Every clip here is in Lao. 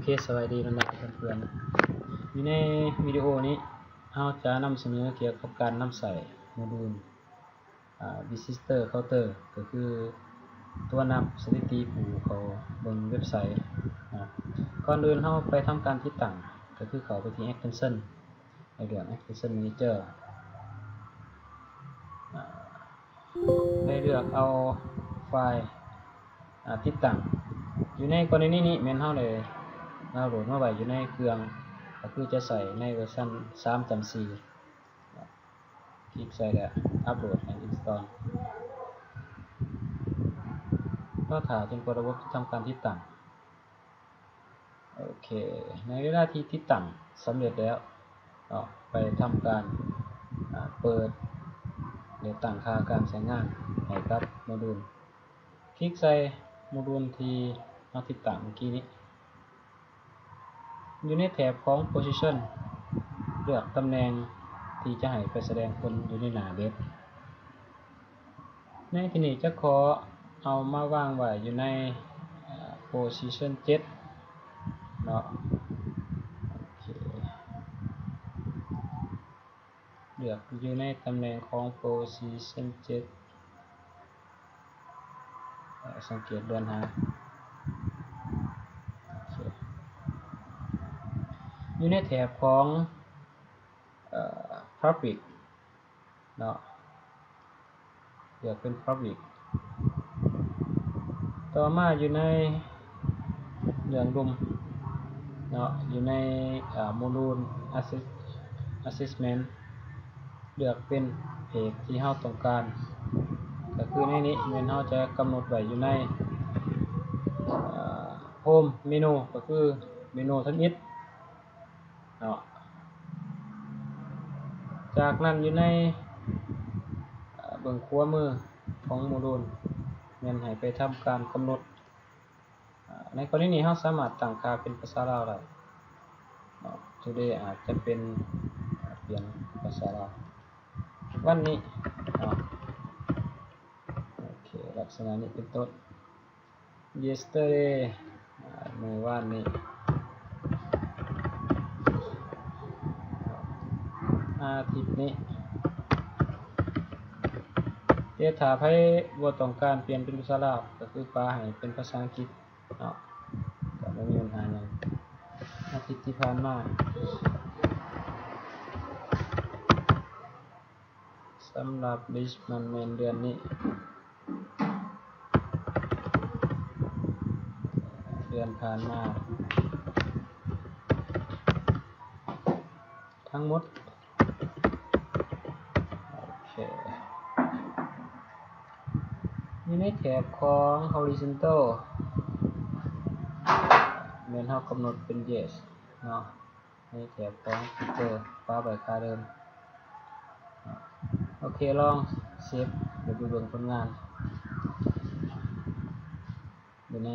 ເຄ ສະບາຍດີບັນດາເພື່ອນໆ. ຢູ່ໃນວິດີໂອນີ້ ເຮົາຈະນຳສະເໜີກ່ຽວກັບການນຳໃຊ້ໂມດູນ ອາ Visitor Counter ກໍຄືຕົວນັບສະຖິຕິຜູ້ເຂົ້າເບິ່ງເວັບໄຊ. ອາ ກ່ອນອື່ນເຮົາໄປທຳການຕິດຕັ້ງ ກໍຄືເຂົ້າໄປທີ່ Extension ໃນເລື່ອງ Extension Manager ອາ ໃຫ້ເລືອກເອົາໄຟລ໌ ອາ ຕິດຕັ້ງ. ຢູ່ໃນກໍລະນີນີ້ແມ່ນເຮົາໄດ້ດາວໂຫຼດມາໄວ້ຢູ່ໃນເຄື່ອງ ກໍຄືຈະໃຊ້ໃນເວີຊັນສາມຈ້ຳສີ່. ຄລິກໃສ່ແລ້ວອັບໂຫຼດໃຫ້ install ລໍຖ້າຈົນກວ່າລະບົບຈະທຳການຕິດຕັ້ງ. ໂອເຄ ໃນເວລາທີ່ຕິດຕັ້ງສຳເລັດແລ້ວເນາະ ໄປທຳການ ອາ ເປີດ ແລະ ຕັ້ງຄ່າການໃຊ້ງານໃຫ້ກັບໂມດູນ. ຄລິກໃສ່ໂມດູນທີ່ເຮົາຕິດຕັ້ງເມື່ອກີ້ນີ້. ຢູ່ໃນແຖບຂອງ Position ເລືອກຕຳແໜ່ງທີ່ຈະໃຫ້ໄປສະແດງຜົນຢູ່ໃນໜ້າເວັບ. ໃນທີ່ນີ້ຈະຂໍເອົາມາວາງໄວ້ຢູ່ໃນ ເອີ Position ເຈັດເນາະ. ໂອເຄ ເລືອກຢູ່ໃນຕຳແໜ່ງຂອງ Position ເຈັດ ເອີ ສັງເກດເລື່ອນຫາ. ໂອເຄ ຢູ່ໃນແຖບຂອງ ເອີ Public ເນາະ ເລືອກເປັນ Public. ຕໍ່ມາຢູ່ໃນເລື່ອງລຸ່ມເນາະ ຢູ່ໃນ ອາ ໂມດູນ Assess- Assessment ເລືອກເປັນເພຈທີ່ເຮົາຕ້ອງການ ກໍຄືໃນນີ້ແມ່ນເຮົາຈະກຳນົດໄວ້ຢູ່ໃນ ອາ Home Menu ກໍຄືເມນູທຳອິດ ເນາະ. ຈາກນັ້ນຢູ່ໃນ ເອີ ເບື້ອງຂວາມືຂອງໂມດູນ ແມ່ນໃຫ້ໄປທຳການກຳນົດ ອາ ໃນກໍລະນີນີ້ເຮົາສາມາດຕັ້ງຄ່າເປັນພາສາລາວໄດ້ເນາະ. Today ອາດຈະເປັນ ອາ ປ່ຽນພາສາລາວ ວັນນີ້ເນາະ. ໂອເຄ ລັກສະນະນີ້ເປັນຕົ້ນ. Yesterday ອາ ມື້ວານນີ້. ອາທິດນີ້. ແຕ່ຖ້າໃຜບໍ່ຕ້ອງການປ່ຽນເປັນພາສາລາວ ກໍຄືປະໃຫ້ເປັນພາສາອັງກິດເນາະ ກໍບໍ່ມີບັນຫາຫຍັງ. ອາທິດທີ່ຜ່ານມາ. ສຳລັບ Richmond ແມ່ນເດືອນນີ້ ເດືອນຜ່ານມາທັງໝົດ. ໂອເຄ ຢູ່ໃນແຖບຂອງ Horizontal ແມ່ນເຮົາກຳນົດເປັນ Yes ເນາະ. ໃນແຖບຂອງ Filter ປະໄວ້ຄ່າເດີມ. ໂອເຄ ລອງເຊບ ແລ້ວໄປເບິ່ງຜົນງານຢູ່ໃນ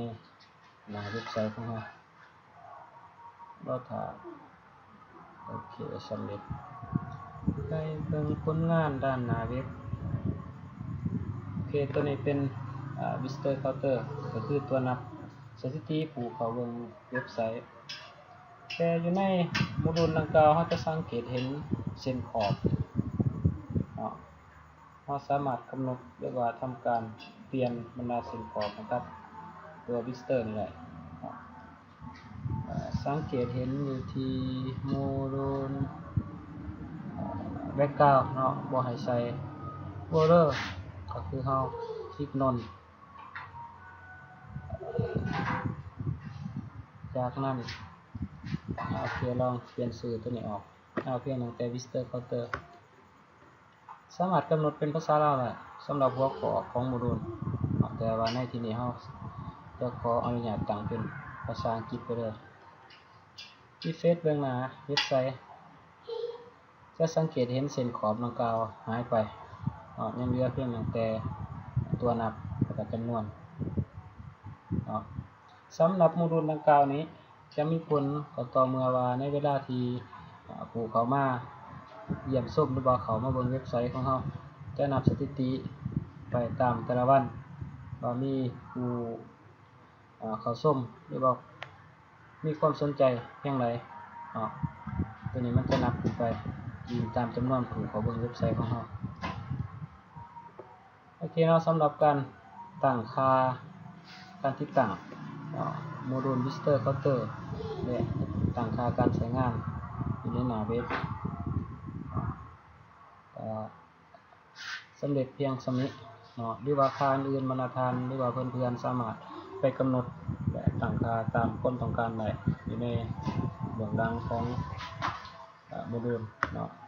ໜ້າເວັບໄຊຂອງເຮົາ. ລໍຖ້າ. ໂອເຄ ສຳເລັດ. ໄປເບິ່ງຜົນງານດ້ານໜ້າເວັບ. ໂອເຄ ຕົວນີ້ເປັນ ອາ Visitor Counter ກໍຄືຕົວນັບສະຖິຕິຜູ້ເຂົ້າເບິ່ງເວັບໄຊ. ແຕ່ຢູ່ໃນໂມດູນດັ່ງກ່າວ ເຮົາຈະສັງເກດເຫັນເສັ້ນຂອບເນາະ. ເຮົາສາມາດກຳນົດ ຫຼືວ່າທຳການປ່ຽນບັນດາເສັ້ນຂອບໃຫ້ກັບຕົວ Visitor ນີ້ໄດ້ເນາະ. ເອີ ສັງເກດເຫັນຢູ່ທີ່ໂມດູນ ເອີ Background ເນາະ ບໍ່ໃຫ້ໃສ່ Border ກໍຄືເຮົາຄລິກ None. ຈາກນັ້ນ ໂອເຄ ລອງປ່ຽນຊື່ຕົວນີ້ອອກ ເອົາພຽງຕັ້ງແຕ່ Visitor Counter. ສາມາດກຳນົດເປັນພາສາລາວໄດ້ສຳລັບຫົວຂໍ້ຂອງໂມດູນເນາະ ແຕ່ວ່າໃນທີ່ນີ້ເຮົາຈະຂໍອະນຸຍາດຕັ້ງເປັນພາສາອັງກິດໄປເລີຍ. Refresh ເບື້ອງໜ້າເວັບໄຊ ຈະສັງເກດເຫັນເສັ້ນຂອບດັ່ງກ່າວຫາຍໄປເນາະ ຍັງເຫຼືອພຽງຕັ້ງແຕ່ຕົວນັບ ແລະ ກໍຈຳນວນເນາະ. ສຳລັບໂມດູນດັ່ງກ່າວນີ້ຈະມີຜົນກໍຕໍ່ເມື່ອວ່າໃນເວລາທີ່ ອາ ຜູ້ເຂົ້າມາຢ້ຽມຊົມ ຫຼືວ່າເຂົ້າມາເບິ່ງເວັບໄຊຂອງເຮົາ ຈະນັບສະຖິຕິໄປຕາມແຕ່ລະວັນ ວ່າມີຜູ້ ອາ ເຂົ້າຊົມ ຫຼືວ່າ ມີຄວາມສົນໃຈຢ່າງໃດເນາະ ໂຕນີ້ມັນຈະນັບຂຶ້ນໄປອີງຕາມຈຳນວນຜູ້ເຂົ້າເບິ່ງເວັບໄຊຂອງເຮົາ. ໂອເຄເນາະ ສຳລັບການຕັ້ງຄ່າການຕິດຕັ້ງເນາະ Module Visitor Counter ແລະ ຕັ້ງຄ່າການໃຊ້ງານຢູ່ໃນໜ້າເວັບ ກໍສຳເລັດພຽງສ່ຳນີ້ເນາະ ຫຼືວ່າຄ່າອື່ນໆ ບັນດາທ່ານ ຫຼືວ່າເພື່ອນໆ ສາມາດໄປກຳນົດ ແລະ ຕັ້ງຄ່າຕາມຄວາມຕ້ອງການໄດ້ຢູ່ໃນເບື້ອງຫຼັງຂອງ ອາ ໂມດູນເນາະ.